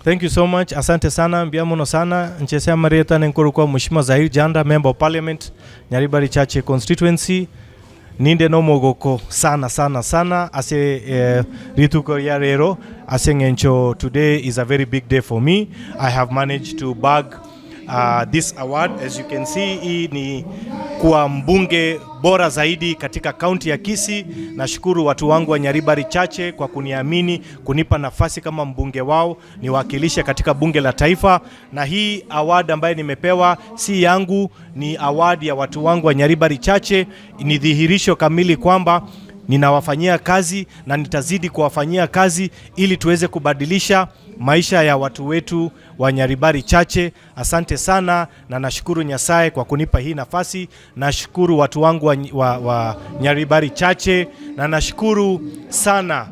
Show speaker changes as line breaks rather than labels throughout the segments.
Thank you so much. Asante sana, mbuya mono sana. Nchesea Marieta nenkuru kwa Mheshimiwa Zaheer Jhanda, Member of Parliament, Nyaribari Chache Constituency. Ninde nomogoko sana sana sana ase rituko ya rero ase ng'encho today is a very big day for me. I have managed to bag this award. As you can see, hii ni kuwa mbunge bora zaidi katika kaunti ya Kisii. Nashukuru watu wangu wa Nyaribari Chache kwa kuniamini, kunipa nafasi kama mbunge wao niwakilishe katika bunge la taifa. Na hii award ambayo nimepewa si yangu, ni award ya watu wangu wa Nyaribari Chache. Ni dhihirisho kamili kwamba ninawafanyia kazi na nitazidi kuwafanyia kazi ili tuweze kubadilisha maisha ya watu wetu wa Nyaribari Chache. Asante sana na nashukuru Nyasaye kwa kunipa hii nafasi. Nashukuru watu wangu wa Nyaribari Chache na nashukuru sana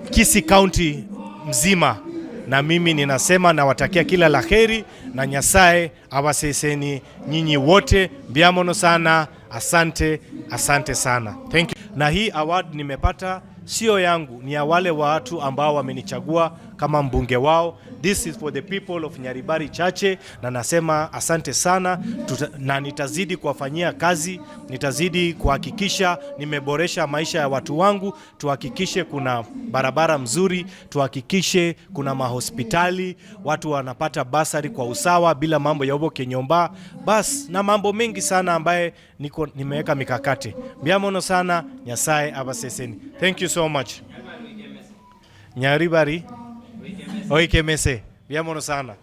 Kisii County mzima, na mimi ninasema nawatakia kila la heri na Nyasaye awaseseni nyinyi wote. Mbuya mono sana, asante, asante sana, thank you. Na hii award nimepata sio yangu, ni ya wale watu ambao wamenichagua kama mbunge wao. This is for the people of Nyaribari Chache, na nasema asante sana na nitazidi kuwafanyia kazi, nitazidi kuhakikisha nimeboresha maisha ya watu wangu. Tuhakikishe kuna barabara mzuri, tuhakikishe kuna mahospitali, watu wanapata bursary kwa usawa bila mambo ya uboke nyomba, bas na mambo mengi sana ambaye niko nimeweka mikakati. Mbuya mono sana, Nyasaye abaseseni. Thank you so much. Nyaribari Oikemese. Mbuya mono sana.